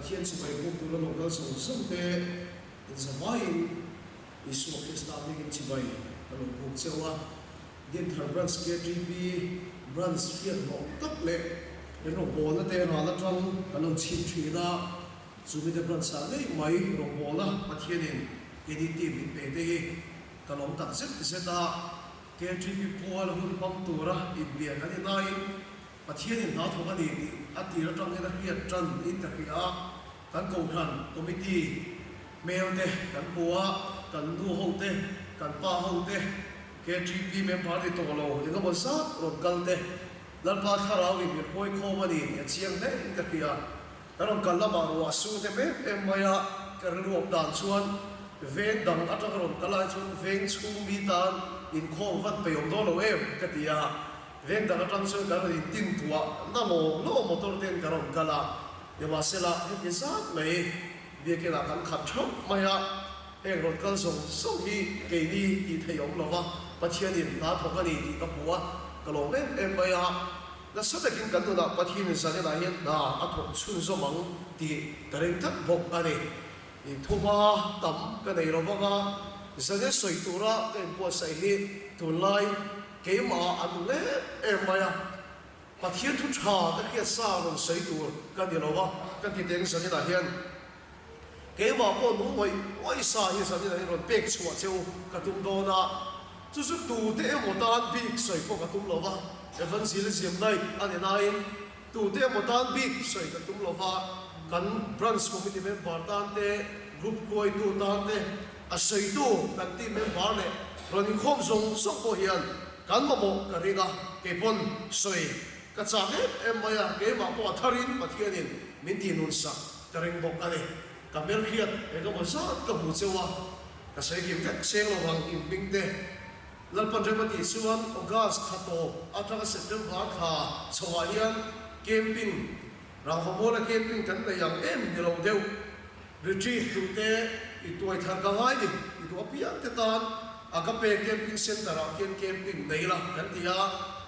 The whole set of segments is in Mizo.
Pathian chibai buk tura lo kal zawng zawng te inzavaiin Isua Krista hmingin chibai ka lo buk cheu a. Dinthar Branch KTP Branch hriat hlawh tak leh rawngbawlna te ral atang kan lo chhim thin a, chumite Branch ah ngei mai rawngbawlna Pathianin KDT min pe te hi ka lawm tak zet zet a. KTP pual hun hmang tura inbiak an ni nain Pathianin hna thawk a ni tih a tir atangin a hriat tan in ka hria a, kan kohhran committee hmel te kan hmu a, kan nu ho te, kan pa ho te, KTP member ni tawh lo engemaw zat rawn kal te, Lalpa thlarau in min hawi khawm a ni tih a chiang hle in ka hria. Kan rawn kal lamah ruah su hnem em em mai a, ka rilruap dan chuan veng dang atanga rawn kal ai chuan veng chhung mi tan inkhawm vat peih awm dawn lo em ka ti a. Veng dang atang chuan kan rawn intin tuah na lawm lawm motor ten ka rawn kal a, nimahsela heti zat mai biakin ah kan khat theuh mai a, heng rawn kal zawng zawng hi keini tih theih awm lova Pathianin hna thawk a ni tih ka hmu a, ka lawm em em mai a, nasa takin kan nunah Pathianin zanin ah hian hna a thawk chhunzawm ang tih ka ring tlat bawk a ni. Thuma tam ka nei lo vang a, zanin sawi tura ka inbuatsaih hi tunlai Keimah a nung em em mai a, Pathian thu tha ka hriat sa rawn sawi tur ka ni lo a, ka ti teng zaninah hian keimah pawh nung ngawih ngawih sa hi zaninah hian rawn pek chhuah che u ka tum dawn a, chu chu tute emaw tan bik sawi pawh ka tum lo va, Evangelism Night a ni nain tute emaw tan bik sawi ka tum lo va, kan Branch Committee member tan te, Group hruaitu tan te, A sawitu kan team member leh rawn inkhawm zawng zawng pawh hian kan mamawh ka ring a, kei pawn sawi ka chak em em mai a, keimah pawh a tharin Pathianin min tih nun sak ka ring bawk a ni. Ka hmelhriat engemaw zat ka hmu cheu a, ka sawi kim vek seng lo vang in hming te. Lalpan rem a tih chuan August thla tawp atanga September thla chhoah hian camping, Rangvamuala camping kan nei ang em ni lo deuh. Retreat duh te i tuai thar ka ngai ni, i duh apiang te tan Agape Camping Centre ah khian camping nei la kan ti a,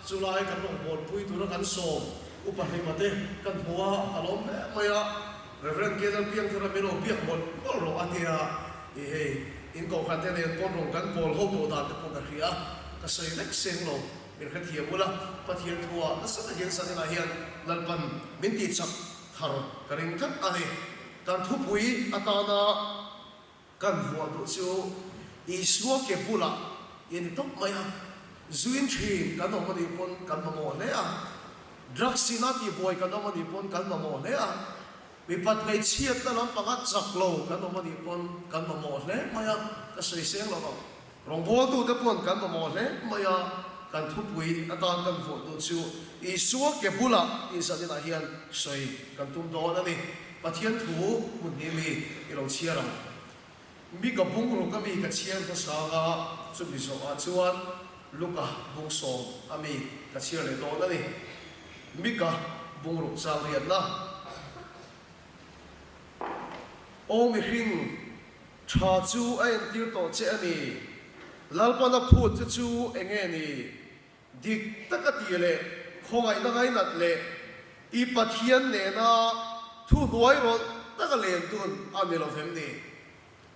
chulai kan rawn bawlpui tura kan sawm upa hlima te kan hmu a, a lawm hle mai a, Rev. Kendall Piangthara min lo biak mawlh mawlh rawh a ti a, i hei in kohhran te nen pawn rawn kan bawl ho tawh dan te pawh ka hria a, ka sawi vek seng lo, min hrethiam ula, Pathian thu ah nasa takin zaninah hian Lalpan min tihchak thar ka ring tlat a ni. Kan thupui atana kan vuah duh chu Isua ke bulah i ni tawp mai a, zuin thin kan awm a nih pawn kan mamawh hle a, drugs ina tihbuai kan awm a nih pawn kan mamawh hle a, mipat hmeichhiatna lampanga chak lo kan awm a nih pawn kan mamawh hle mai a, ka sawi seng lo ang. Rawngbawltute pawn kan mamawh hle mai a, kan thupui atan kan vuah duh chu Isua ke bulah tih zaninah hian sawi kan tum dawn a ni. Pathian thu hmun hnih mi i lo chhiar ang. Mi ka bungruk a mi ka chhiar hmasa anga chumi zawhah chuan Luka bungsawm a mi ka chhiar leh dawn a ni. Mika bungruk chang riatna. Aw mihring! Tha chu a entir tawh che a ni. Lalpan a phut che chu eng nge ni? Dik taka ti leh khawngaihna ngainat leh i Pathian nena thu hnuai rawlh taka len dun a ni lo vem ni?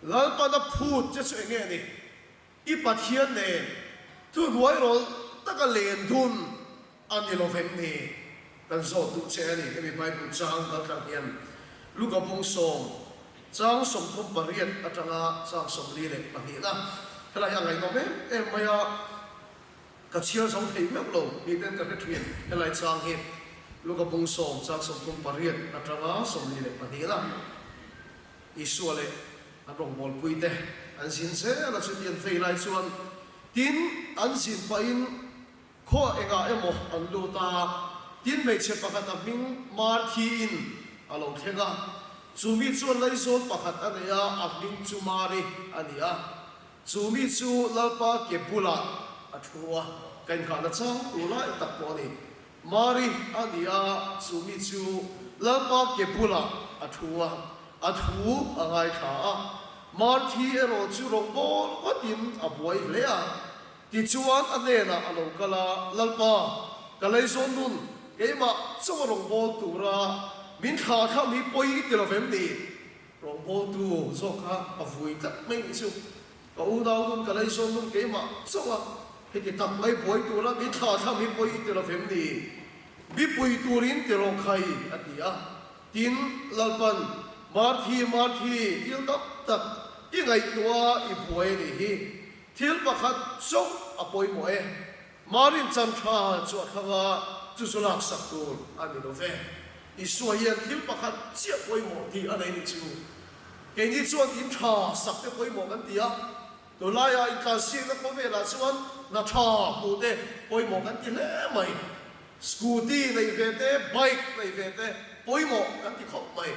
Lalpan a phut che chu eng nge ni? I Pathian nen thu hnuai rawlh taka len dun a ni lo vem ni? Kan zawt duh che a ni. Hemi Bible chang kal tlang hian Luka bung sawm chang 38 atanga chang 42 na helai hi a ngaihnawm em em mai a, ka chhiar zo thei meuh lo ni ten ka hre thin helai chang hi Luka bung sawm chang 38 atanga 42 na. Isua leh an rawngbawlpui te an zin zel a, chuti an vei lai chuan tin an zin pahin khaw engah emaw an lut a, tin hmeichhe pakhat a hming Marthi-in a lo thleng a, chu mi chuan laizawn pakhat a nei a, a hming chu Mari a ni a, chu mi chu Lalpa ke bulah a thu a, ka inghahna chang tur lai tak pawh a ni. Mari a ni a, chu mi chu Lalpa ke bulah a thu a, a thu a ngaithla a. Marthi erawh chu rawngbâwl ngawtin a buai hle a. Tichuan a hnênah a lo kal a, Lalpa, ka leizawn nun, keimah chaw rawngbâwl tura Min thlah thlam hi pawi i ti lo vem ni? Rawngbawltu zawk kha a vui tlat mai nih chu. Ka unau nun ka leizawn nun keimah chauh a, heti tak mai buai tura min thlah thlam hi pawi i ti lo vem ni? Mipui turin ti rawh khai, a ti a. Tin, Lalpan, Marthi, Marthi, thil tam tak i ngaihtuah i buai a nih hi. Thil pakhat chauh a pawimawh e. Marin chan tha chu a thlang a, chu chu laksak tur a ni lo ve. Isua hian thil pakhat chiah pawimawh tih a nei nih chu. Keini chuan in tha sak te pawimawh kan ti a, tunlaia intlansiakna khawvelah chuan hna tha hmuh te pawimawh kan ti hle mai. Scooty neih ve te, bike neih ve te pawimawh kan ti khawp mai.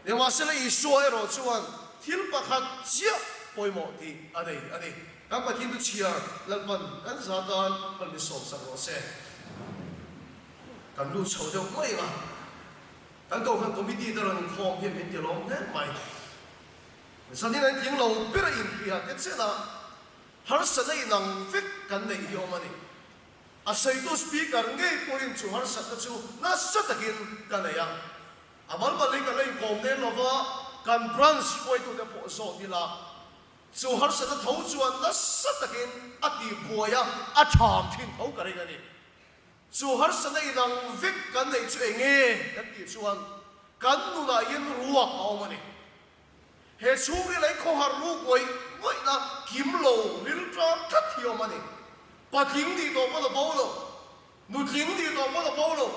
Nimahsela Isua erawh chuan thil pakhat chiah pawimawh tih a nei a ni. Kan Pathian chu chhiar Lalpan kan za tan hman min sawmsak rawh se. Kan lut chho deuh mai a, kan Kohhran Committee te rawn inkhawm hian min ti lawm hle mai. Zanin an tling lo ber a inhria te chen a, harsatna inang vek kan neih hi awm a ni. A sawitu Speaker ngei pawhin chu harsatna chu nasa takin ka nei a. A mal mal hi kan la inkawm nen lo va, kan branch hruaitute pawh zawt ila, chu harsatna tho chuan nasa takin a tihbuai a, a ṭham ṭhin tho ka ring a ni. Chu harsatna inang vek kan neih chu eng nge kan tih chuan kan nunah hian ruak a awm a ni. He chhungril ei khawhar ruk ngawih ngawihna kim lo rilṭam tlat hi a awm a ni. Patling nih tawh pawn a bo lo. Nutling nih tawh pawn a bo lo.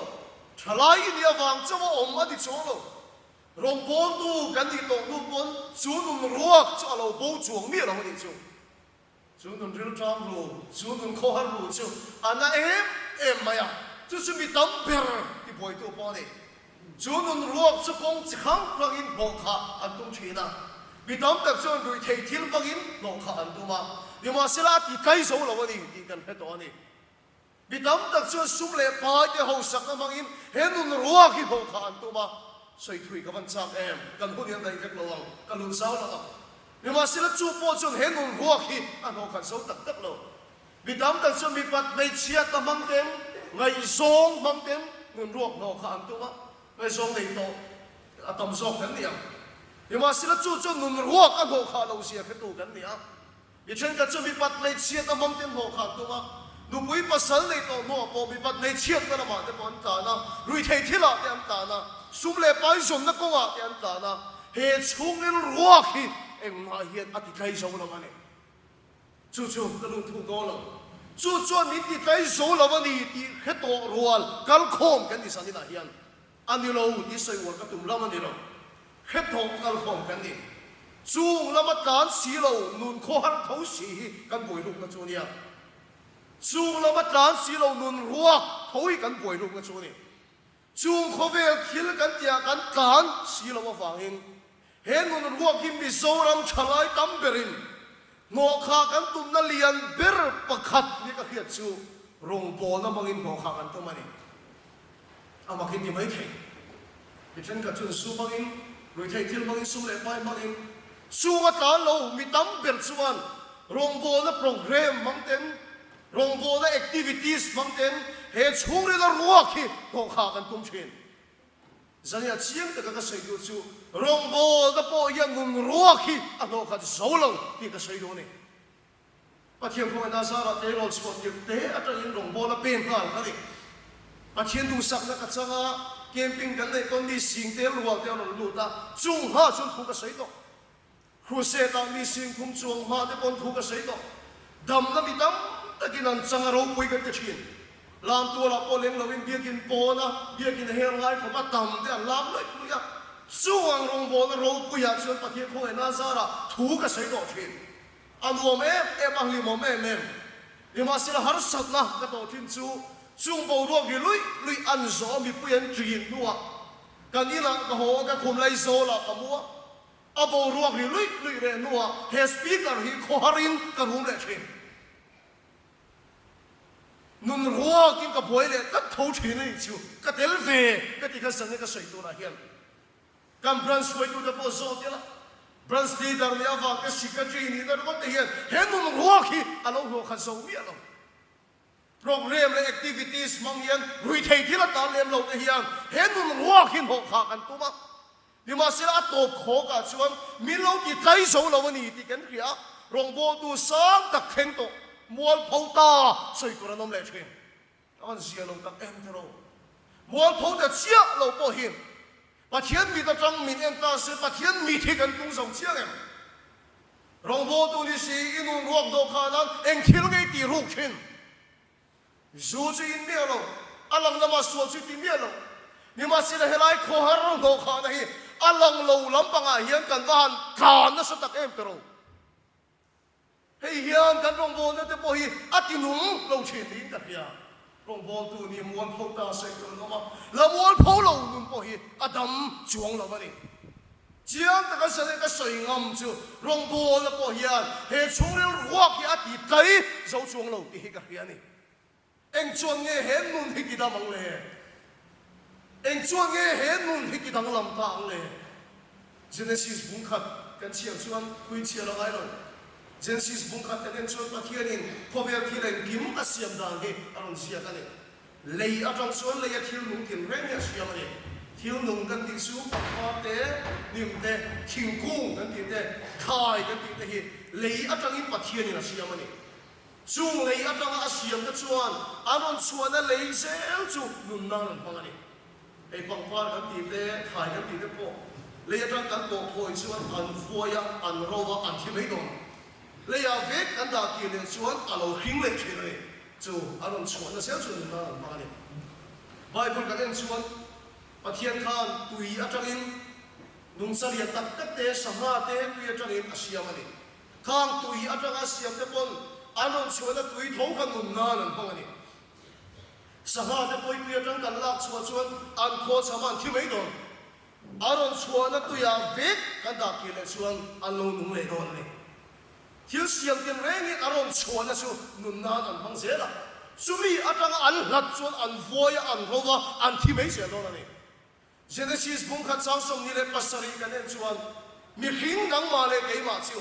Thalai i nih avang chauh a awm a ti chuang lo. Rawngbawltu kan nih tawh hnu pawn chu nun ruak chu a lo bo chuang miah lo a nih chu. Chu nun rilṭam ru, chu nun khawhar ru chu a na em em mai a, chu chu mi tam ber ti buaitu pawh a ni. Chu nun ruak chu kawng chi hrang hrangin hnawh khah an tum ṭhin a, mi tam tak chuan ruihtheih thil hmangin hnawh khah an tum a, nimahsela a ti tlai zo lo a ni tih kan hre tawh a ni. Mi tam tak chuan sum leh pai te hausakna hmangin he nun ruak hi hlawh kha an tum a, sawi thui ka van chak em, kan hun hi an daih vek lo ang, ka lut zau lo ang. Nimahsela chu pawh chuan he nun ruak hi a hlawh khat zo tak tak lo. Mi tam tak chuan mipat hmeichhiat a hmang ten, ngaihzawng hmang ten nun ruak hlawh kha an tum a, ngaihzawng nei tawh a tam zawk kan ni ang. Nimahsela chu chuan nun ruak a hlawh khah loh zia hretu kan ni a. Mi thenkhat chu mipat hmeichhiat a hmang ten hlawh kha an tum a, nupui pasal nei tawh hnuah pawh mipat hmeichhiatna lamah te pawh an tlan a, ruihtheih thilah te an tlan a, sum leh pai zawnna kawngah te an tlan a, he chhungril ruak hi engmah hian a ti tlai zo lo a ni. Chu chu ka lut thuk dawn lo. Chu chuan min ti tlai zo lo a ni tih hre tawh rual kalkhawm kan ni zaninah hian A ni lo tih sawi uar ka tum lam a ni lo. Hre thawk kalkhawm kan ni. Chung lama tlan si lo nun khawhar tho si hi kan buai rukna chu a nia. Chung lama tlan si lo nun ruak tho hi kan buai rukna chu a ni. Chung khawvel thil kan tihah kan tlan si lo avangin he nun ruak hi Mizoram thalai tam berin hnawhkhah kan tumna lian ber pakhat nia ka hriat chu rawngbawlna hmangin hnawhkhah kan tum a ni. A mak in ti mai thei. Mi thenkhat chuan su hmangin, ruihtheih thil hmangin, sum leh pai hmangin, chung a tlan lo mi tam ber chuan rawngbawlna programme hmang ten, rawngbawlna activities hmang ten he chhungrila ruak hi hnawhkhah kan tum thin. Zania chiang taka ka sawi tur chu rawngbawlna pawh hian nun ruak hi a hnawhkhat zo lo tih ka sawi duh a ni. Pathian khawngaihna zarah tleirawl chhuah tirh te atangin rawngbawla pen nghal ka ni. Pathian duhsakna ka chang a, camping kan neih pawn mi sing tel rual te a rawn lut a, chung hma chuan thu ka sawi tawh. Crusade ah mi sing thum chuang hma te pawn thu ka sawi tawh. Damna mi tam takin an chang a ropui kan ti thin. Lam tualah pawh leng loin biakin pawn a, biakin a her ngai khawp a, tam te an lam luih luih a. Chung ang rawngbawlna ropuiah chuan Pathian khawngaihna zarah thu ka sawi tawh thin. A nuam em em a, hlimawm em em. Nimahsela harsatna ka tawh thin chu chung boruak ri luih luih an zawh a mipui an ṭin hnuah kan inah ka haw a, ka khum lai zawlah ka mu a, a boruak ri luih luih reh hnuah he speaker hi khawharin ka rum leh ṭhin. Nun ruakin ka buai leh tlat tho ṭhin a nih chu, ka tel ve ka ti kha zan hi ka sawi turah hian. Kan branch hruaitute pawh zawt ila, branch leader nih avang te secretary nihna ringawt te hian he nun ruak hi a lo hlawh khat zo miah lo. Programme leh activities hmang hian ruihtheih thil a tan lem lo te hian he nun ruak hi hnawh khah kan tum a. Nimahsela a tawp khawk ah chuan min lo ti tlai zo lo a ni tih kan hria a, rawngbawltu sang tak thleng tawh mualpho ta sawi tur an awm leh thin. A van zia lo tak em tiraw? Mualpho ta chiah lo pawh hi Pathian mit atang min en ta se Pathian mit hi kan tung zo chiang em? Rawngbawltu ni si i nun ruak dawh khan an eng thil ngei tih ruk thin? Zu chu in miah lo, a lang lama sual chu ti miah lo. Nimahsela helai khawhar hnawhkhahna hi a lang lo lampangah hian kan va han tlan nasa tak em tiraw? Hei hian kan rawngbawlna te pawh hi a ti nung lo thin niin ka hria. Rawngbawltu nih mualpho ta sawi tur an awm a, la mualpho lo nun pawh hi a dam chuang lo a ni. Chiang taka zan ka sawi ngam chu rawngbawlna pawh hian he chhungril ruak hi a ti tlai zo chuang lo tih hi ka hria a ni. Eng chuan nge he nun hi ti dam ang le? Eng chuan nge he nun hi ti danglam ta ang le? Genesis bung khat kan chhiar chuan hui chhiar a ngai lo. Genesis bung khat kan en chuan Pathianin khawvel thil engkim a siam dan hi a rawn ziak a ni. Lei atang chuan leia thil nung tin reng hi a siam a ni. Thil nung kan tih chu pangpar te, hnim te, thingkung kan tih te, thlai kan tih te hi lei atangin Pathianin a siam a ni. Chung lei atanga a siamte chuan an rawn chhuahna lei zel chu nun nan an hmang a ni. Hei pangpar kan tih te, thlai kan tih te pawh lei atang kan pawh phawi chuan an vuai a, an ro a, an thi mai dawn. Leiah vek kan dah kir leh chuan a lo hring leh thin a ni. Chu an rawn chhuahna zel chu nun nan an hmang a ni. Bible kan en chuan Pathian khan tui atangin nungcha lian tak tak te, sangha te tui atangin a siam a ni. Khang tui atanga siam te pawn an rawn chhuahna tui tho kha nun nan an hmang a ni. Sangha te pawi tui atang kan lak chhuah chuan an khaw cham a an thi mai dawn. A rawn chhuahna tuiah vek kan dah kir leh chuan an lo nung leh dawn a ni. Thil siam tin rengin a rawn chhuahna chu nun nan an hmang zel a. Chumi atanga an hlat chuan an vuai a, an ro a, an thi mai zel dawn a ni. Genesis bung khat chang 27 kan en chuan, Mihring nangmah leh keimah chu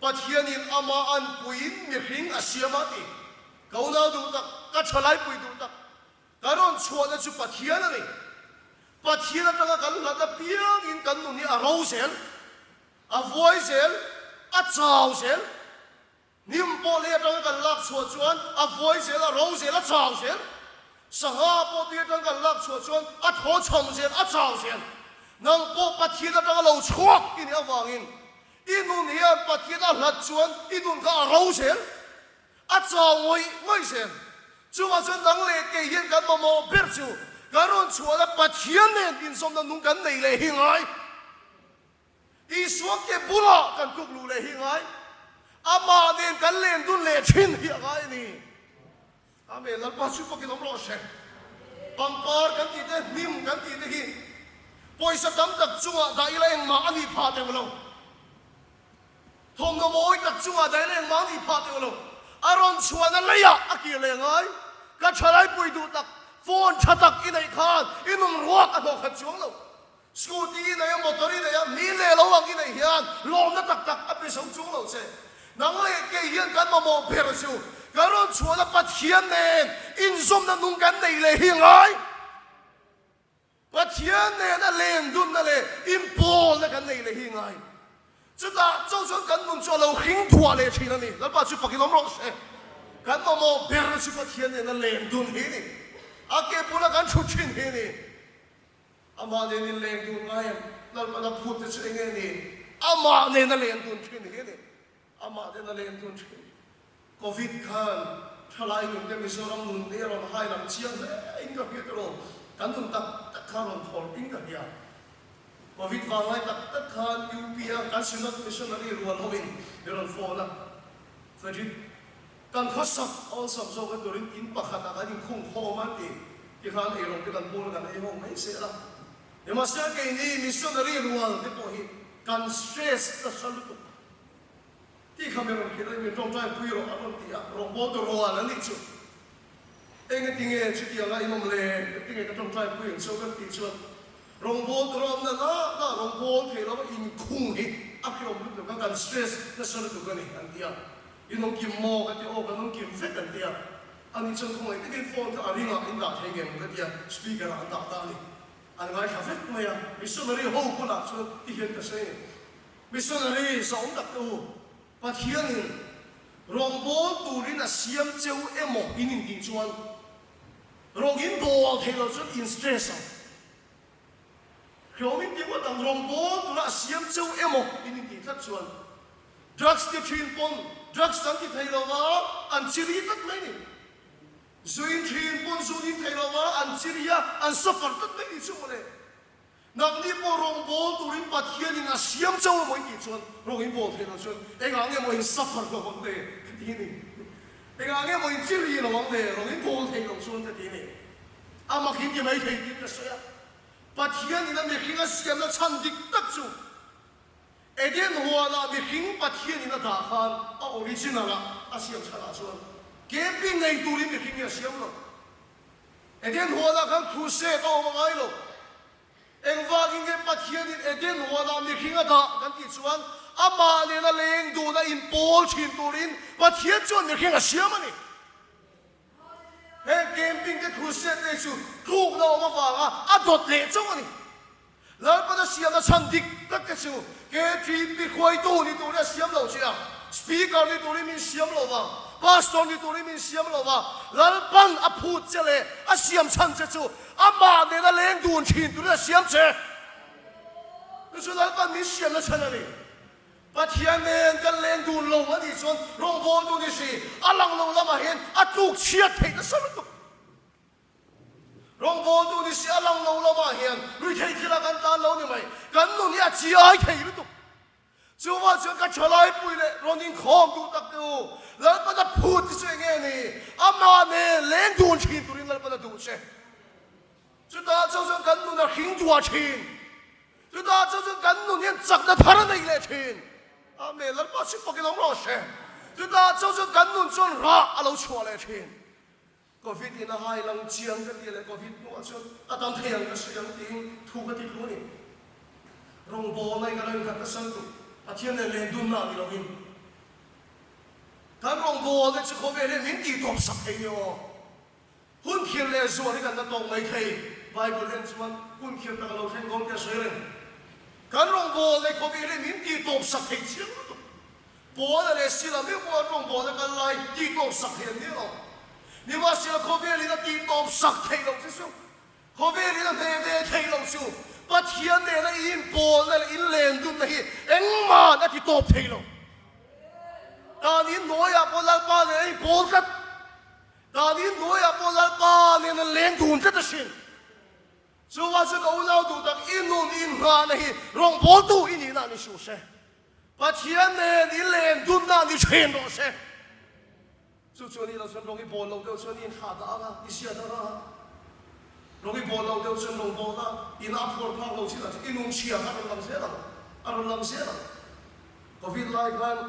Pathianin amah an puiin mihring a siam a ti. Ka unau duh tak, ka thalaipui duh tak, ka rawn chhuahna chu Pathian a ni. Pathian atanga kan hlat apiangin kan nun hi a ro zel, a vuai zel, a chau zel. Hnim pawh lei atanga kan lak chhuah chuan a vuai zel, a ro zel, a chau zel. Sangha pawh tui atanga kan lak chhuah chuan a thaw cham zel, a chau zel. Nang pawh Pathian atanga lo chhuak i nih avangin i nun hian Pathian a hlat chuan i nun kha a ro zel, a chau ngawih ngawih zel. Chuvang chuan nang leh kei hian kan mamawh ber chu kan rawn chhuahna Pathian nen inzawmna nung kan nei leh hi ngai. Isua ke bulah kan tluk luh leh hi ngai, amah nen kan len dun leh thin hi a ngai a ni. Amen, Lalpa chu fakin awm rawh se. Pangpar kan tih te, hnim kan tih te hi pawisa tam tak chungah dah ila engmah a nih phah deuh lo. Thawmhnaw mawi tak chungah dah ila engmah a nih phah deuh lo. A rawn chhuahna leiah a kir leh ngai. Ka thalaipui duh tak, phone tha tak i neih khan i nun ruak a hnawh khat chuang lo. Scooty i nei a, motor i nei a, mi leh lo ang i neih hian lawmna tak tak a pe zo chung lo che. Nang leh kei hian kan mamawh ber chu kan rawn chhuahna Pathian nen inzawmna nung kan nei leh hi ngai. Pathian nena lendunna leh inpawlna kan nei leh hi ngai. Chutah chauh chuan kan nun chu a lo hring thuah leh thin a ni. Lalpa chu fakin awm rawh se. Kan mamawh ber chu Pathian nena lendun hi a ni. A ke bula kan thut thin hi a ni. Amah nen in leng dun ngai em? Lalpan a phut te chu eng nge ni? Amah nen a len dun thin hi a ni. Amah nen a len dun thin. Covid khan thalai nun te Mizoram nun te a rawn hai lam chiang hle in ka hria tiraw? Kan nun tak tak kha a rawn thawr in ka hria. Covid vanglai tak tak khan UP a kan Synod Missionary rual ho in mi rawn phone a, Frederick, Kan khawsak awlsam zawk a turin in pakhatah kan inkhung khawm a ti. Tikhan eirawng te kan pawl a kan ei ho mai zel a. Nimahsela keini missionary rual te pawh hi kan stress nasa lutuk. Ti kha mi rawn hrilh a, min tawngtai pui rawh a rawn ti a, rawngbawl tu rual an nih chu. Engati nge chutianga in awm le? Engati nge ka tawngtai pui ang cheu kan tih chuan rawngbawl tu rawmna na na rawngbawl thei lova inkhung hi a hreawm lutuk a, kan stress nasa lutuk a ni an ti a. I nung kim maw? Ka ti, aw ka nung kim vek an ti a. Ani chuan khawngaih takin phone kha a ringah in dah thei ngem ka tia, speaker ah an dah ta a ni. An ngaithla vek mai a, missionary ho bulah chuan ti hian ka sawi a ni. Missionary zawng tak te u, Pathianin rawngbâwl turin a siam cheu emaw in intih chuan rawng in bâwl theih loh chuan in stress ang. Hlawm in ti ngawt ang, rawngbâwl tura a siam cheu emaw in intih tlat chuan drugs ti ṭhin pawn drugs an ti thei lo va, an chiri tlat mai ni. Zu in ṭhin pawn zu in thei lo va, an chiri a, an suffer tlat mai ni chu mawle. Nangni pawh rawngbâwl turin Pathianin a siam chauh emaw i tih chuan rawng in bâwl theih loh chuan engah nge maw in suffer lo ang le ka ti a ni. Engah nge maw in chiri lo ang le rawng in bâwl theih loh chuan ka ti a ni. A mak in ti mai thei tiin ka sawi a. Pathianin a mihring a siamna chhan dik tak chu Eden huanah mihring Pathianin a dah khan a original ah a siam chhanah chuan camping nei turin mihring hi a siam lo. Eden huanah khan crusade a awm a ngai lo. Engvangin nge Pathianin Eden huanah mihring a dah kan tih chuan amah nena leng duhna inpawl thin turin Pathian chuan mihring a siam a ni. Heng camping te crusade te chu tlukna awm avanga a dawt leh chauh a ni. Lalpana siamna chhan dik tak te chu KTP hruaitu ni turin a siam lo che a, Speaker ni turin min siam lo va, Pastor ni turin min siam lo va, Lalpan a phut che leh a siam chhan che chu amah nena leng dun thin turin a siam che. Chu chu Lalpan min siamna chhan a ni. Pathian nen kan leng dun lo a nih chuan rawngbawltu ni si, a lang lo lamah hian a tluk chhiat theih nasa lutuk. Rawngbawltu ni si a lang lo lamah hian ruihtheih thila kan tan lo ni mai. Kan nun hi a chiai thei lutuk. Chuvang chuan ka thalaipui leh rawn inkhawm duh tak te u, Lalpana phut te chu eng nge ni? Amah nen leng dun thin turin Lalpana duh che. Chutah chuan chuan kan nun a hring duah thin. Chutah chuan chuan kan nun hian chakna thar a nei leh thin. Amen. Lalpa chu fakin awm rawh se. Chutah chuan chuan kan nun chuan rah a lo chhuah leh thin. Covid in a hai lang chiang ka ti leh Covid hnuah chuan a dam thei ang ka sawi ang tiin thu ka ti tlu a ni. Rawngbâwl na in ka lo inkhat nasa lutuk, Pathian nen len dunna ni lovin kan rawngbâwl te chu khawvel hian min tih tawp sak thei ni aw. Hun khir leh zual hi kan la tawk mai thei, Bible en chuan hun khir tak a lo thleng dawn tih a sawi reng. Kan rawngbâwl leh khawvel hian min tih tawp sak thei chiang lutuk. Paula leh Sila meuh pawh an rawngbâwl a kal lai tih tawp sak thei an ni lo. Nimahsela khawvelin a tih tawp sak theih loh chu chu khawvelin a hneh ve theih loh chu Pathian nena i inpawlna leh inlendunna hi engmahn a ti tawp thei lo. Tan inhnuaiah pawh Lalpa nen a inpawl tlat. Tan inhnuaiah pawh Lalpa nen an leng dun tlat asin. Chuvang chuan ka unau duh tak i nun inngahna hi rawngbawltu i nihna ni suh se. Pathian nen i len dunna ni thin rawh se. Chu chu a nih loh chuan rawng i bawl loh deuh chuan i inthlah dah ang a, i hriat ang a. Rawng i bawl loh deuh chuan rawng bawl a, ina a phuar phak lo chinah chuan i nun chhia kha a rawn lang zel ang, a rawn lang zel ang. Covid lai khan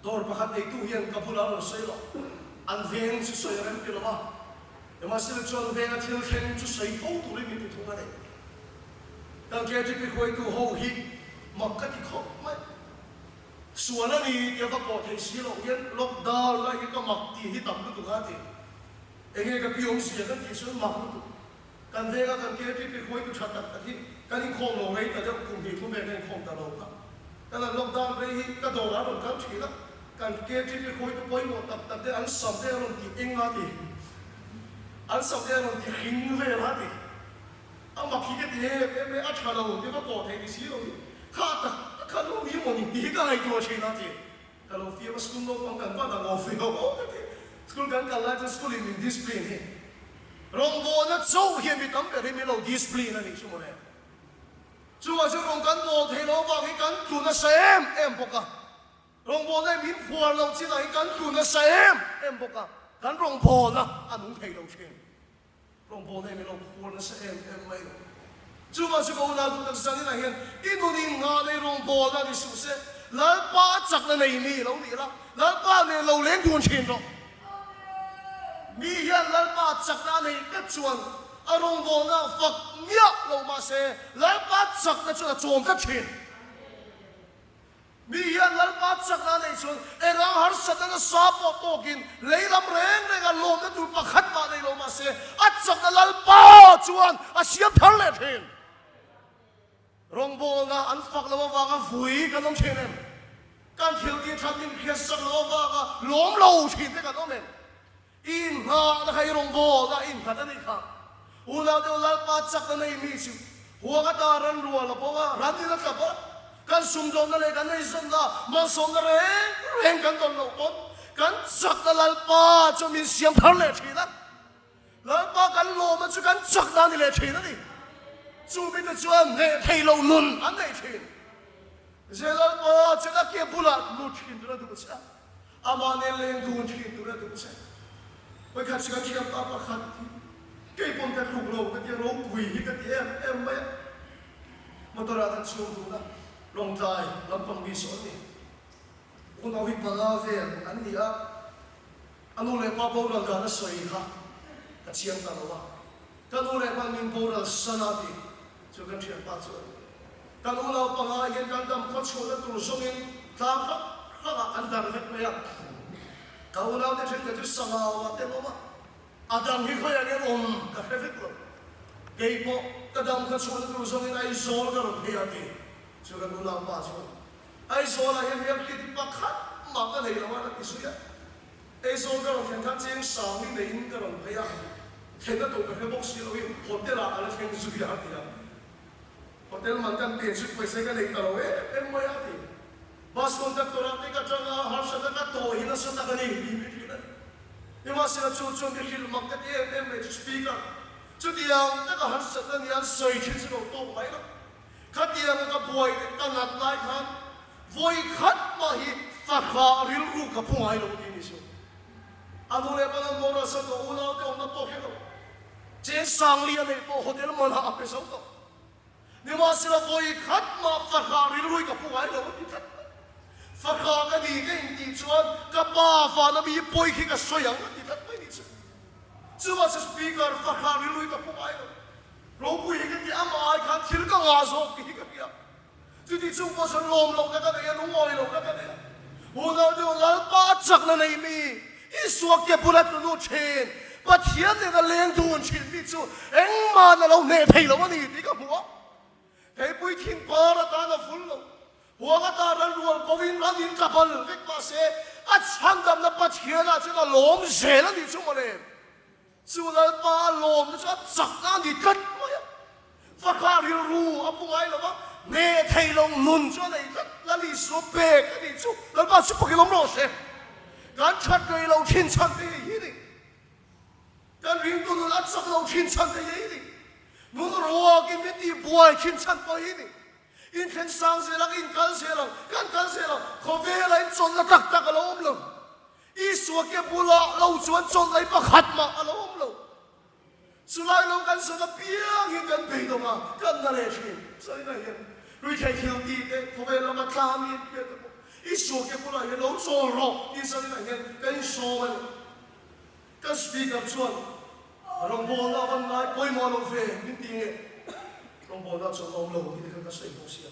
dawr pakhat neitu hian ka bulah a rawn sawi lo, an veng chu sawi a rem ti lo a, nimahsela chuan venga thil thleng chu sawi fo turin min ti thung a ni. Kan KTP hruaitu ho hi mak ka ti khawp mai. Sual a ni tia ka pawh thei si loh hian lockdown lai hi ka mak tih hi tam lutuk a ti. Enge ka pi awmzia kan tih chuan mak lutuk. Kan venga kan KTP hruaitu tha tak tak hi kan inkhawm lo rei ta deuh kum hnih thum vel kan inkhawm ta lo kha. Kan han lockdown rei hi ka dawrah an rawn kal thin a, kan KTP hruaitu pawimawh tak tak te an sam te an rawn tih eng a ti. An sam te an rawn ti hring vel a ti. A mak hi ka ti em em e, a tha lo ti va pawh thei ti si lo hi kha tak tak kha lo ni maw ni tih hi ka ngaihtuah thin a ti. Ka lo fiam a school naupang kan va dang awm ve aw ka ti. School kan kal lai chuan school in min discipline hi rawngbawlna chauh hian mi tam ber hi min lo discipline a nih chu mawle. Chuvang chuan rawng kan bawl thei lo avang hi kan tlu nasa em em bawk a. Rawngbawlna hi min phuar loh chinah hi kan tlu nasa em em bawk a, kan rawngbawlna a nung thei lo thin. Rawngbawlna hi min lo phuar nasa em em mai lo. Chuvang chu ka unau duh tak zaninah hian i nun in nghah nei rawngbawlna ni suh se, Lalpa a chakna nei mi lo nih la, Lalpa nen lo leng dun thin rawh. Mi hian Lalpa chakna a neih tlat chuan a rawngbawlna fak miah lo mahse Lalpa chakna chuan a chawm tlat thin. Mi hian Lalpa chakna a neih chuan eng ang harsatna nasa pawh tawkin lei lam reng renga lawmna tur pakhat mah nei lo mah se, a chakna Lalpa chuan a siam thar leh thin. Rawngbawlna an fak loh avanga vui kan awm thin em? Kan thil tih that min hriat sak loh avanga lawm lo thin te kan awm em? I inngahna kha i rawngbawlna a innghat a nih kha. Unau deuh Lalpa chakna nei mi chu huang ata ran rual a bawk a, ran in a tla bawk. Kan sumdawnna leh kan eizawnna malsawmna reng reng kan dawn loh pawn kan chakna Lalpa chu min siam thar leh thin a. Lalpa kan lawmna chu kan chakna a ni leh thin a ni. Chu mite chuan hneh thei lo nun an nei thin. Zia Lalpa chuan a ke bulah lut thin tur a duh che a, amah nen leng dun thin tur a duh che. Vawikhat chu ka thiampa pakhat hi kei pawn ka tluk lo ka ti a, ropui hi ka ti em em mai a. Motor ah kan chhung dun a, Lawngtlai lampang mi saw an ni. Unau hi panga vel an ni a. A nu leh pa boral dan a sawi kha ka chiang ta lo a, ka nu leh pa min boral san a tih chu kan thianpa chu a ni. Kan unau panga hian kan dam khaw chhuahna tur zawngin tlang hrang hrangah kan dar vek mai a, ka unaute thenkhat chu sangau ah te an awm a, a dang hi khawiah nge an awm ka hre vek lo. Kei pawh ka dam khaw chhuahna tur zawngin Aizawl ka rawn phei a tih chu kan unaupa chu a ni. Aizawlah hian riamhriat hi pakhat mah ka nei lo a, ka ti zui a. Aizawl ka rawn thlen khan cheng sang hi neiin ka rawn phei a, thlenna tur ka hre bawk si loin hotel ah ka la thleng zui a, a ti a. Hotel man kan pe chu pawisa ka nei ta lo em em mai a, a ti. Bus conductor ah te ka tang a, harsatna ka tawh hi nasa tak a ni tih mi hrilh a ni. Nimahsela chu chuan mi hrilh mak ka ti em em mai chu speaker chutiang taka harsatna nia an sawi thin chu lo tawk mai lo. Khatianga ka buai leh ka nat lai khan vawi khat mah hi fahrah rilru ka pu ngai lo tih ni chu. A nu leh pa nan boral san tawh unau te awmna pawh hre lo. Cheng Sangli a neih pawh hotel manah a pe zo tawh. Nimahsela vawi khat mah fahrah rilru hi ka pu ngai lo a ti tlat mai. Fahrah ka ni ka intih chuan ka pa vana mi hi pawi khi ka sawi ang a ti tlat mai ni chu. Chuvah chu speaker fahrah rilru hi ka pu ngai lo. Ropui hi ka ti amah ai khan thil ka ngah zawk tih hi ka hria. Chuti chung pawh chuan lawm lohna ka nei a, lungawi lohna ka nei a. Unau deuh Lalpa a chakna nei mi, Isua ke bula tlu lut thin, Pathian nena leng dun thin mi chu engmah na lo hneh thei lo a ni tih ka hmu a. Theipui thing par atan a vul lo, huang atan ran rual pawhin ran in tla bal vek mahse a chhandamna Pathianah chuan a lawm zel a nih chu mawle. Chu Lalpa a lawmna chu a chakna a ni tlat mai a, fahrah rilru a pu ngai lo va, hneh thei lo nun chu a nei tlat. Lal Isua pek a nih chu Lalpa chu pakin awm rawh se. Kan that rei lo thin chhan te hei hi ni. Kan ringtu nun a chak lo thin chhan te hei hi ni. Nun ruakin min tih buai thin chhan pawh hi ni. Inthleng sang zel ang, in kal zel ang, kan kal zel ang, khawvela inchawlhna tak tak a lo awm lo. Isua ke bulah lo chuan chawlh lei pakhat mah a lo awm lo. Chulai lo kan zawn apiang hi kan beidawng a, kan na leh thin. Sawina hian ruihtheih thil tih te, khawvel lama tlang in hriat te pawh Isua ke bulah hian lo chawl rawh tih sawina hian kan insawm a ni. Kan speaker chuan rawngbawlna a van ngai pawimawh lo ve min ti nge? Rawngbawlna chuan a awm lo tih te khan ka sawi bawk sia.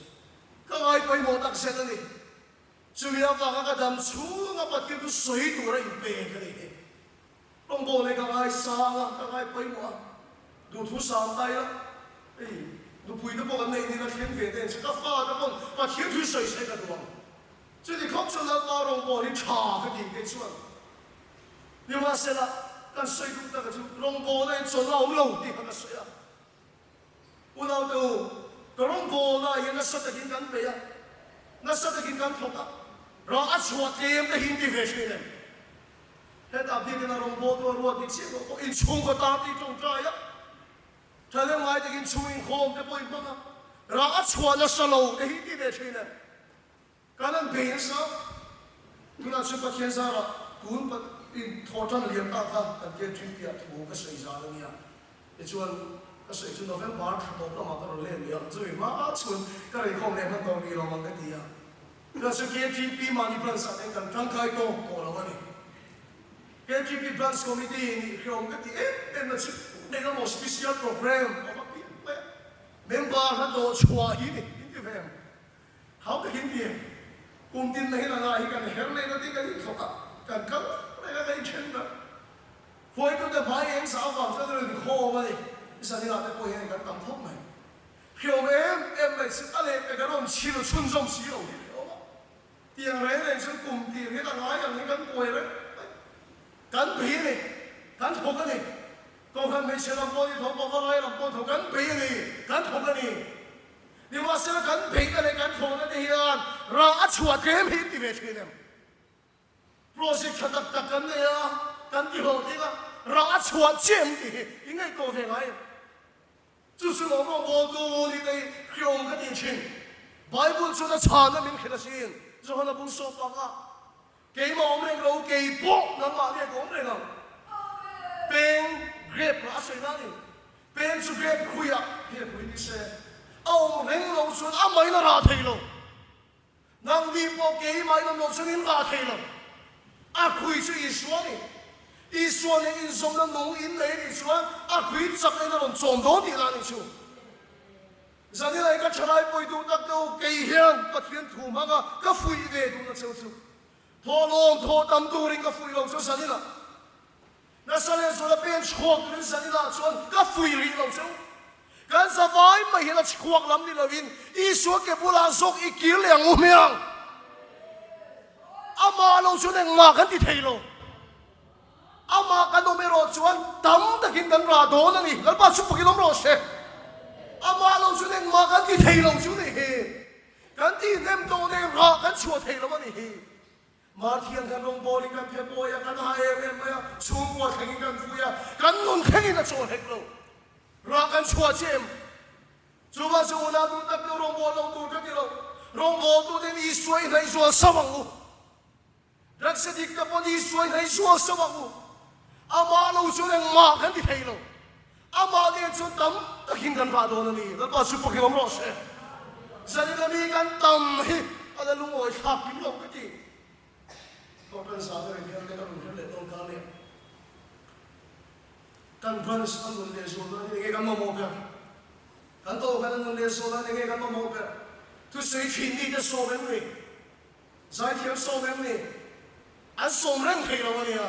Ka ngai pawimawh tak zet a ni. Chumi avanga ka dam chhunga Pathian chu sawi tura inpek a ni hi. Rawngbawlna hi ka ngai sang a, ka ngai pawimawh a, duhthu sang ta ila, hei nupui te pawh kan neih nin a thleng ve te ang che, ka fa te pawn Pathian thu sawi se ka duh ang. Chuti khawp chuan Lalpa rawngbawlna hi tha ka tih theih chuan Nimahsela, kan sawi duh taka chu rawngbawlna in chawlh a awm lo tih kha ka sawi a. Unaute u, ka rawngbawlna ah hian nasa takin kan bei a, nasa takin kan thawk a, rah a chhuah tlem te hi in ti ve thin em? Hetah biakin a rawngbawltu a ruat ni chiah loh pawh inchhungkaw tan tih tawngtai a, thahnem ngai takin chhung inkhawm te pawh in hmang a, rah a chhuah nasa lo te hi in ti ve thin em? Kan an bei nasa, tunah chuan Pathian zarah tun in thaw tan liam ta kha kan ken thin piah thu ka sawi zan a nia. Tichuan ka sawi chu November thla tawp lamah ka rawn let leh ang, chumi hma chuan ka reikhawm leh hman tawh rih lo ang ka ti a. Tunah chuan KTP mahni branch ah ten kan tangkai tawk tawh lo a ni. KTP Branch Committee nih hreawm ka ti em em na chu engemaw special program a va piang mai a, member hla tawh chhuah hi ni, in ti ve ang. Hau takin ti em? Kum tin na hian a ngai hi kan her leh na te kan inthawk a, kan kal reng a, kan inthen ber. Hruaitute hmai eng sa avang chuan an rawn inkhawm a ni. Zanina te pawh hian kan tam khawp mai. Hreawm em em mai chu a lehpek an rawn chhil chhunzawm si lo hi hreawm a. Tiang reng reng chuan kum tir hian a ngai ang hi kan kuai reng mai. Kan bei a ni. Kan thawk a ni. Kohhran hmeichhe lam pawh ni tho, pavalai lam pawh ni tho, kan bei a ni. Kan thawk a ni. Nimahsela kan beihna leh kan thawhna te hian rah a chhuah tlem hi inti ve thin em? Project tha tak tak kan nei a, kan ti hlawhtling a, rah a chhuah chiah em tih hi i ngaihtuah ve ngai em? Chu chu lawm rawngbawltu ni te hi hriawm ka ti thin. Bible chuan a chhana min hrilh asin, Johana bung sawp bak ah, Keimah awm reng lo, kei pawh nangmah nge ka awm reng ang. Peng grape rah a sawi na a ni. Peng chu grape hruiah he hrui ni se, a awm reng lo chuan a main a rah thei lo. Nangni pawh keimah in awm lo chuan in rah thei lo. A hrui chu Isua a ni. Isua nen inzawmna nung in nei a nih chuan a hrui chak in a rawn chawm dawn tih lah a nih chu. Zanilai ka thalai pawi duh tak deuh kei hian Pathian thu hmanga ka fuih ve duhna cheu chu thawhlawm thawh tam turin ka fuih lo chu Zanila nasa leh zuala pen chhuak turin Zanila chuan ka fuih rih lo cheu. Kan zavai mai hian a chhuak lam ni loin Isua ke bulah zawk i kir leh ang u hmiang. Amah lo chuan engmah kan ti thei lo. Amah kan awm erawh chuan tam takin kan rah dawn a ni. Lalpa chu fakin awm rawh se. Amah lo chuan engmah kan ti thei lo chu ni hi. Kan tih hnem tawh nen rah kan chhuah thei lo a ni hi. Marthian kan rawngbawlin kan phe pawi a, kan ha em em mai a, chhungkua thlengin kan vui a, kan nun thlengin a chawl hek lo. Rah kan chhuah chiah em? Chuvang chu unau duh tak deuh rawngbâwl lo tur ka ti lo. Rawngbâwltuten Isua i hnaih zual sauh ang u. Raksa dik te pawh Isua i hnaih zual sauh ang u. Amah lo chuan engmah kan ti thei lo. Amah nen chuan tam takin kan rah dawn a ni. Lalpa chu fakin awm rawh se. Zanin ami kan tam hi a la lungawi thlak kim lo ka ti. Kohhran zah ber hian te ka rawn her leh dawn ta nia. Kan branch a nun leh zual nan enge kan mamawh ber? Kan kohhran a nun leh zual nan enge kan mamawh ber? Thusawi thin mite sawm em ni? Zaithiam sawm em ni? An sawm reng thei lo a nia.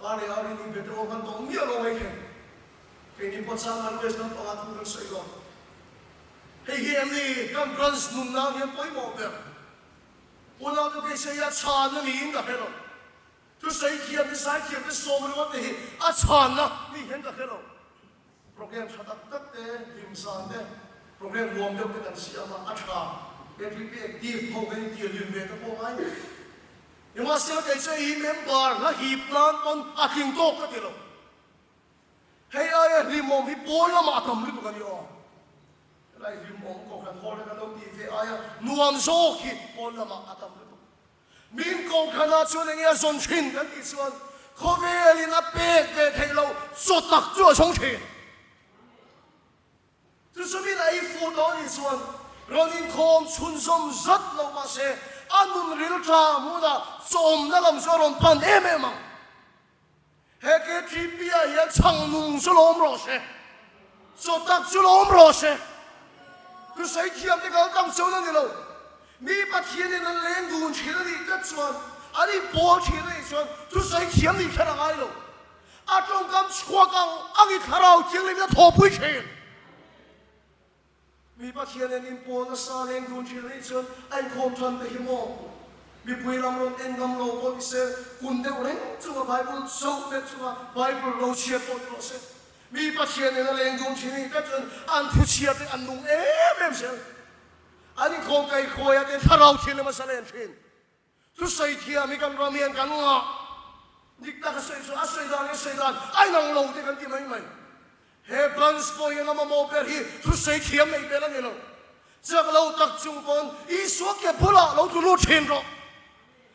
Ka leh a rin inbe te aw kan tawng miah lo mai thei. Keini pawh chang an West lampangah thu kan sawi lo. Hei hi em ni kan branch nun nan hian pawimawh ber. Unau te beisei a chhanna niin ka hre lo. Thusawi thiam te zaithiam te sawm ringawt te hi a chhanna ni hian ka hre lo. Program tha tak tak te, hlim zan te, program nuam deuh te kan siam a, a tha. KTP active ho kan intir hlim ve te pawh ngai mai. Nimahsela kei chu hei member hla hip nan pawn a tling tawk ka ti lo. Hei aia hlimawm hi pawn lamah a tam lutuk a ni aw. Helai hlimawm kohhran hall te kan lo tih ve aia nuam zawk hi pawn lamah a tam lutuk. Min kohhranah chuan enge a zawn thin kan tih chuan khawvelin a pek ve theih loh chaw tak chu a zawng thin. Chu chu min ei fuh tawh anih chuan rawn inkhawm chhunzawm zat lo mahse a nun ril tha hmunah chawmna lam chu a rawn pan em em ang. He KTP ah hian chhang nung chu lo awm rawh se, chaw tak chu lo awm rawh se. Thusawi thiam te kal tam chuan a ni lo. Mi Pathianin an leng dun thin a nih tlat chuan, an inpawl thin a nih chuan thusawi thiam nih kher a ngai lo. A tawngkam chhuak ang ang i thlarau thianghlim in a thawhpui thin. Mi Pathian nen inpawl nasa leng dun thin anih chuan a inkhawm than te hi maw? Mipui lam rawn en ngam lo pawh ni se, kun deuh reng chunga Bible zoh leh chunga Bible lo chhiar pawh ni rawh se. Mi Pathian nen a leng dun thin anih tlat chuan an thu chhiar te an nung em em zel. An inkhawm kaihkhawiah te thlarau thianghlim a zalen thin. Thusawi thiam hi kan ram hian kan ngah. Dik tak a sawi chuan a sawi dan leh sawi dan a inang lo te kan ti mai mai. He branch pawh hian a mamawh ber hi thusawi thiam neih ber a ni lo. Chak lo tak chung pawn Isua ke bulah lo tlu lut thin rawh.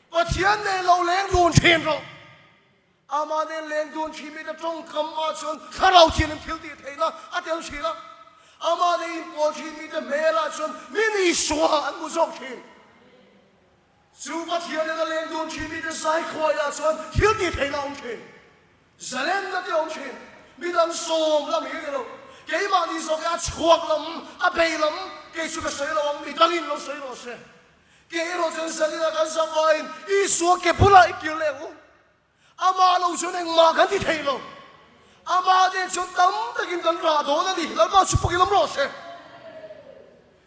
Pathian nen lo leng dun thin rawh. Amah nen leng dun thin mite tawngkam ah chuan thlarau thianghlim thil tih theihna a tel thin a. Amah nen inpawl thin mite hmel ah chuan min Isua an hmu zawk thin. Chu Pathian nen a leng dun thin mite zai khuaiah chuan thil tih theihna a awm thin. Zalenna te a awm thin. Midang sawm lam hi a ni lo. Keimahni zawk hi a chhuak lam, a bei lam, kei chu ka sawi lo ang, midangin lo sawi rawh se. Ke erawh chuan Zalina kan zam vaiin Isua ke bulah i kir leh ang u. Amah lo chuan engmah kan ti thei lo. Amah nen chuan tam takin kan rah dawn a ni. Lalpa chu pakin awm rawh se.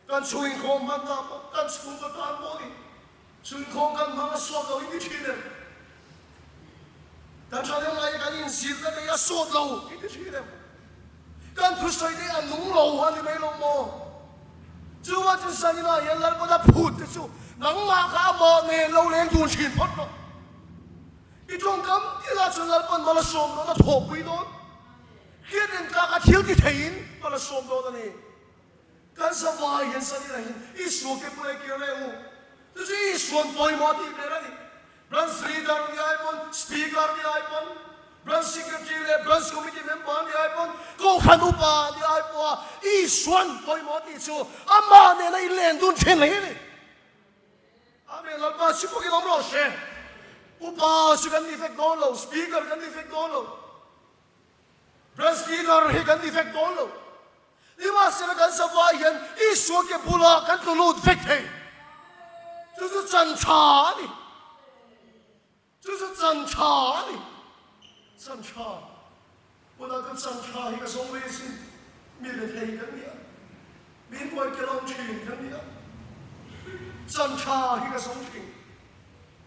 Kan chhungin khawm hman ta pawh, kan chhungkaw tan pawh a ni. Chhungkhawm kan hmang a suat lo in ti thin em? Kan thahnem lai kan inzirna te hi a suat lo in ti thin em? Kan thusawi te hi a nung lo a ni mai lo maw? Chuvang chu Zanina hian Lalpana phut te chu nangmah kha amah nen lo leng dun thin phawt rawh. I tawngkam tihlah chuan Lalpan mal a sawm dawn a thawhpui dawn. Hriat reng tlaka thil ti theiin mal a sawm dawn a ni. Kan zavai hian Zanina hian Isua ke pawh ei kir leh u. Chu chu Isuan pawimawh a tih ber a ni. Branch Leader ni ai pawn, Speaker ni ai pawn, Branch Secretary leh Branch Committee Member ni ai pawn, Kohhran Upa ni ai pawha Isuan pawimawh tih chu amah nena i len dun thin hle a ni. Amen. Lalpa chu pawhin awm rawh se. Upa chu kan ni vek dawn lo, Speaker kan ni vek dawn lo. Branch Leader hi kan ni vek dawn lo. Nimahsela kan zavai hian Isua ke bulah kan tlu lut vek thei. Chu chu chan tha a ni. Chu chu chan tha a ni. Chan tha. Tunah chuan chan tha hi ka zawng ve sin. Mi rethei kan ni a. Min buai kel awm thin kan ni a. Chan tha hi ka zawng thin.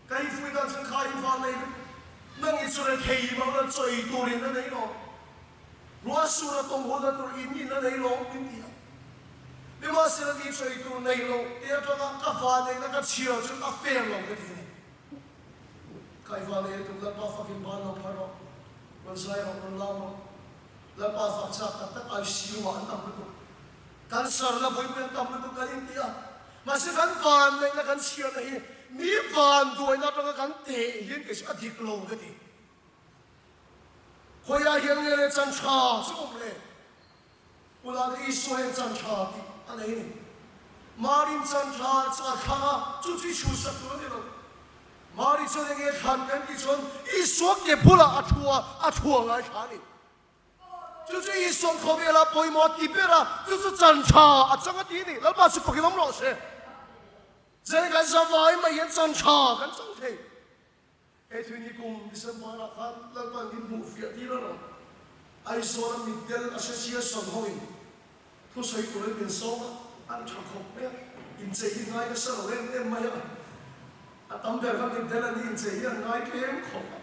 Ka infuih dan chuan kha in van nei lutuk. Nang i chu rethei mah la chawi turin a nei lo. Ruah sur a tawng hun a tur in in a nei lo min ti a. Nimahsela ni chawi tur nei lo te atanga ka van neihna ka chhiar chu a fair lo ka ti a ni. Ka i van nei lutuk Lalpa fakin ban lo phar rawh, rawn zai rawh, rawn lam rawh. Lalpa fak chak tak tak ICU ah an tam lutuk. Cancer la vawipuian tam lutuk kan inti a, mahse kan vanneihna kan chhiarna hi mi vanduaina atanga kan teh hian kei chu a dik lo ka ti. Khawiah hian nge le chan tha chu awm le? Ulate Isua hian chan tha tih a nei a ni. Marin chan tha chu a thlang a, chu chu i chhuhsak tur a ni lo. Mari chuan enge thlan kan tih chuan Isua ke bulah a thu a, a thu a ngaithla a ni. Chu chu Isua'n khawvela pawimawh a ti ber a, chu chu chan tha a chang a ti a ni. Lalpa chu fakin awm rawh se. Zai kan zavai mai hian chan tha kan chang thei. Hei thui ni kum December-ah khan Lalpa'n min hmuh fiah tir a rawh. Aizawl-a Mitdel Association hoin thusawi turin min sawm a, an tha khawp mai a, inchei hi ngai nasa lo em em mai a. A tam ber kha Mitdel an inchei hi an ngai tlem khawp a.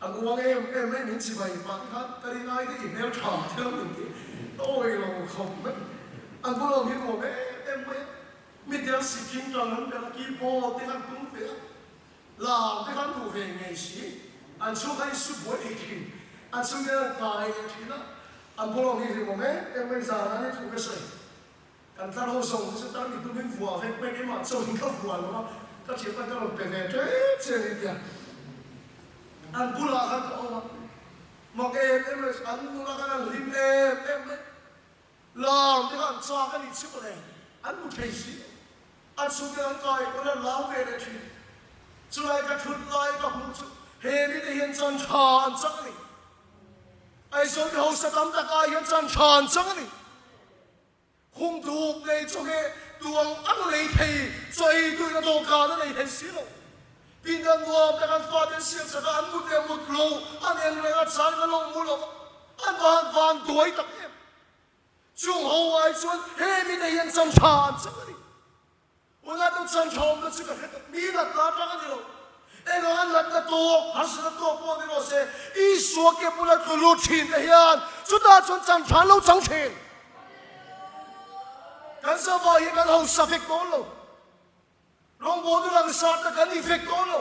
An uang em em mai min chibai pah te khan ka rin ai te i hmel tha thil min ti tawi lo khawp mai. An bula awm hi nuam em em mai a, mi tel sikkim tang an bel a, keyboard te khan tum ve a, lam te khan duh ve ngei si, an chhung khan i su buai thei thin, an chhung hian an kai leh thin a, an bula awm hi hlimawm em em mai zan an i thu ka sawi. Kan tlar ho zawng te chu tar mi tumin vuah vek mai keimah chauhin ka vuah lo a, ka thianpa ka rawn pe ve ṭep che a ni tia an bulah khan ka awm a, mak em em mai an nula khan an hlim em em mai, lam te kha an chak a nih chiah le, an hmu thei si, an chhungte an kai pawn an lam ve leh ṭhin, chulai ka ṭhut lai ka hmuh chu he mite hian chan ṭha an chak a ni, Aizawl mi hausa tam tak ai hian chan ṭha an chang a ni. Khum dup nei chawhmeh tuang ang lei thei, chaw ei tuina dawhkan a nei thei si lo. Pindan nuam tak an faten siam sak a, an mut leh mut lo, an en reng a, chang a lo mu lo va, an van van duai tak em. Chung ho ai chuan he mite hian chan tha an chang a ni. Unah chu chan tha awmna chu ka hre tak, mi natna atang a ni lo. Enganga natna tawk, harsatna tawk pawh ni rawh se, Isua ke bula tlu lut thin te hian chutah chuan chan tha an lo chang thin. Kan zavai hi kan hausa vek dawn lo. Rawngbawltu langsar te kan ni vek dawn lo.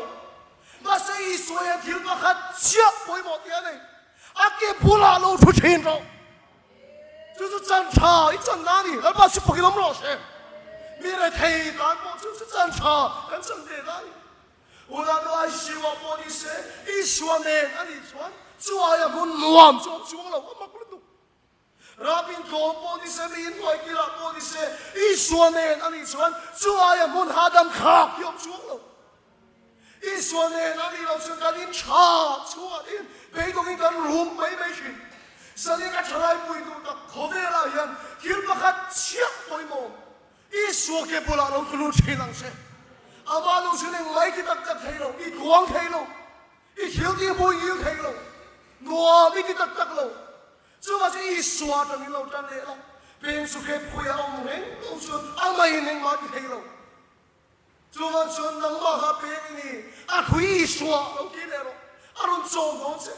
Mahse Isua hian thil pakhat chiah pawimawh tih a nei. A ke bulah lo thu thin rawh. Chu chu chan tha i chan na ni. Lalpa chu fakin awm rawh se. Mi rethei tan pawh chu chu chan tha kan chan ve ta ni. Unau ai siwa pawh ni se, Isua nen a nih chuan chu aia hmun nuam chu awm chuang lo a mak lutuk. Rabin tlawm pawh ni se, mi inhnuai kilah pawh ni se, Isua nen a nih chuan chu aia hmun hahdam thlak hi awm chuang lo. Isua nen a nih loh chuan kan in tha chhuahin beidawngin kan rum mai mai thin. Zanin ka thalai pui duh tak khawvelah hian thil pakhat chiah pawimawh Isua ke bulah lo tlu lut thin ang che. Amah lo chu eng mai ti tak tak thei lo, i tluang thei lo, i thil tih hmu i ngil thei lo, nuam i ti tak tak lo. Chuvah chu Isua atangin lo tan leh la, peng chu hrep khawiah a awm reng lo chuan amah in engmah ti thei lo. Chuvang chuan nangmah kha peng i ni, a hrui Isua lo ti leh rawh, a rawn chawm dawn che.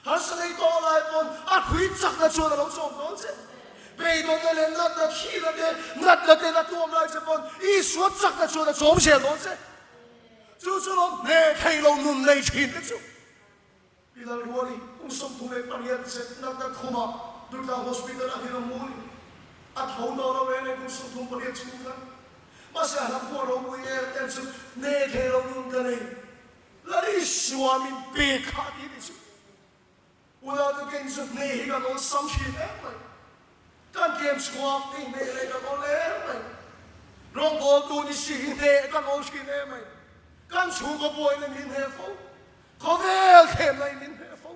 Harsa nei tawh lai pawn a hrui chakna chuan a lo chawm dawn che. Beidawnna leh natna thihna te, natna ten a tuam lai che pawn Isua chakna chuan a chawm zel dawn che. Chu chu lo hneh thei lo nun nei thin te chu. Pi Lalruali kum 38 zet natna khumah Durtlang Hospital ah hian a mu a ni. A tho tawh lo reng reng kum 38 chhung khan. Mahse a hlaphuah ropui em em chu hneh thei lo nun ka nei. Lal Isua min pek kha a ti ni chu. Unau te kei chu hneh hi kan awlsam thin em mai. Kan tlem chhuak tih hneh leh kan awl em mai. Rawngbawltu ni si hi hneh kan awl thin em mai. Kan chhungkaw buaina min hneh fo. Khawvel thlemna in min hneh fo.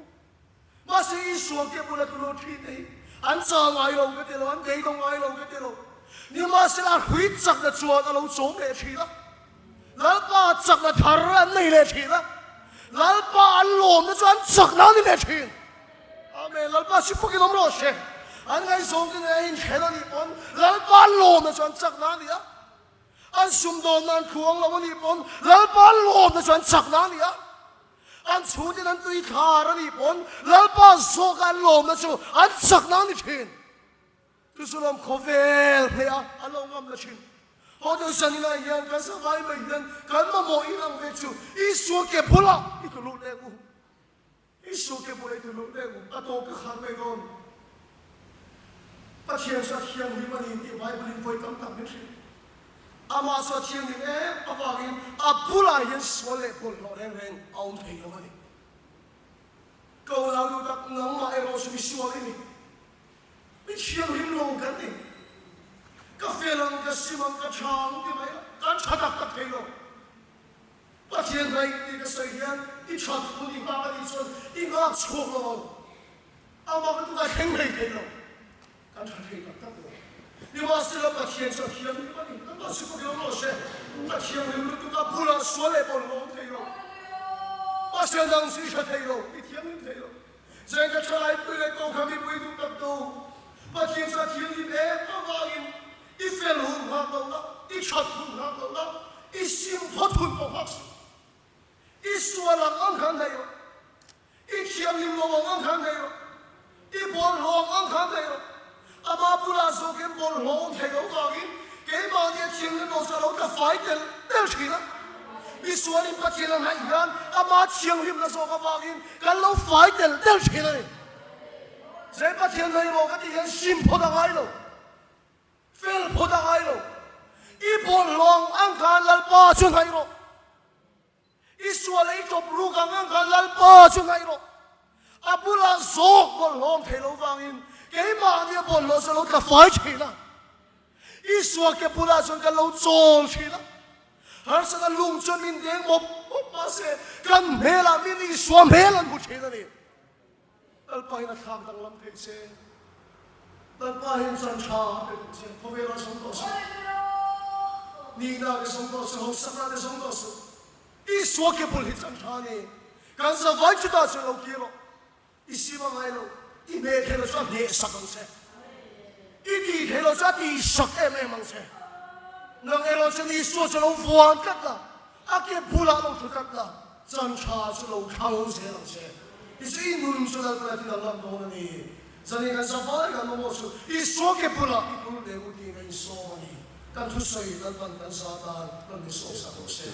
Mahse Isua ke bula tu lo thin te hi an chal ngai lo ka ti lo, an beidawng ngai lo ka ti lo. Nimahsela a hrui chakna chuan a lo chawm leh thin a. Lalpa chakna thar an nei leh thin a. Lalpa an lawmna chu an chakna a ni leh thin. Amen. Lalpa si fakin awm rawh se. An ngaihzawng te nen a inhren a nih pawn Lalpa an lawmna chu an chakna a ni a. An sumdawnna an tluang lo a nih pawn Lalpa an lawmna chu an chakna a ni a. An chhungten an tui thlar a nih pawn Lalpa zawka an lawmna chu an chakna a ni thin. Chu chu lawm khawvel hle a, an lo ngam la thin. Hotel Sanina hian kan savai mai hian kan mamawh in ang ve chu Isua ke bulah i tlu lut leng u. Isua ke bulah i tlu lut leng u. A tawp ka khar mai dawn. Pathian chu a thianghlim a ni tih Bible in vawi tam tak min hrilh. Amah chu a thianghlim em avangin a bulah hian sual leh bawlhhlawh reng reng a awm thei lo a ni. Ka unau duh tak nangmah erawh chu misual i ni. Mi thianghlim lo kan ni. Ka fel ang, ka sim ang, ka tha ang ti mai a, kan tha tak tak thei lo. Pathian hnaih tih ka sawi hian i that hun i nghak a nih chuan i nghak chhuak lo ang. Amah ka tukah thleng hlei thei lo. Kan tha thei tak tak lo. Nimahsela Pathian chu a thianghlim a ni. Kan mah chu ka biak rawh se. A thianghlim lutuk a bulah sual leh pawh lo awm thei lo. Mahse nang chu i tha thei lo, i thianghlim thei lo. Zeng ka thalai pui leh ko kha mipui duh tak tu. Pathian chu a thianghlim em avangin i fel hun nghak lo la, i that hun nghak lo la, i sim phawt hun pawh nghak suh. I sual ang ang khan nei rawh. I thianghlim lo ang ang khan nei rawh. I bawlhhlawh ang ang khan nei rawh. Ama bulah zawkin bawlhhlawh awm thei lo vangin keimahni a thianghlim lo chu a lo tla fai tel tel thin a. Misualin Pathian a hnaih hian ama thianghlimna zawk avangin kan lo fai tel tel thin a ni. Zai Pathian hnaih rawh ka tih hian sim phawt a ngai lo. Fel phawt a ngai lo. I bawlhhlawh ang ang khan Lalpa chu hnaih rawh. I sual ei tawp ruk ang ang khan Lalpa chu hnaih rawh. A bulah zawk bawlhhlawm thei lo vangin keimahni a bawlhhlawh chu a lo tla fai thin a. Isua ke bulah chuan kan lo chawl thin a. Harsatna lung chuan min deng mawp mawp mahse kan hmelah min Isua hmel an hmu thin a ni. Lalpa hian a thlak danglam theih che. Lalpa hian chan tha a pe duh che. Khawvelah zawng tawh suh. Nihna te zawng tawh suh, hausakna te zawng tawh suh. Isua ke bul hi chan tha a ni. Kan zavai chutah chuan lo kir rawh. I sim a ngai lo. I hneh thei lo chu a hneh sak ang che. I tih thei lo chu a tih sak em em ang che. Nang erawh chuan Isua chu lo vuan tlat la, a ke bulah lo thu tlat la, chan tha chu lo thlang zel ang che. Tichuan i nun chu Lalpan a ti danglam dawn a ni. Zanin kan zavai kan mamawh chu Isua ke bulah i tur leh u tiin ka insawm a ni. Kan thusawi Lalpan kan za tan rawn insawm sak rawh se.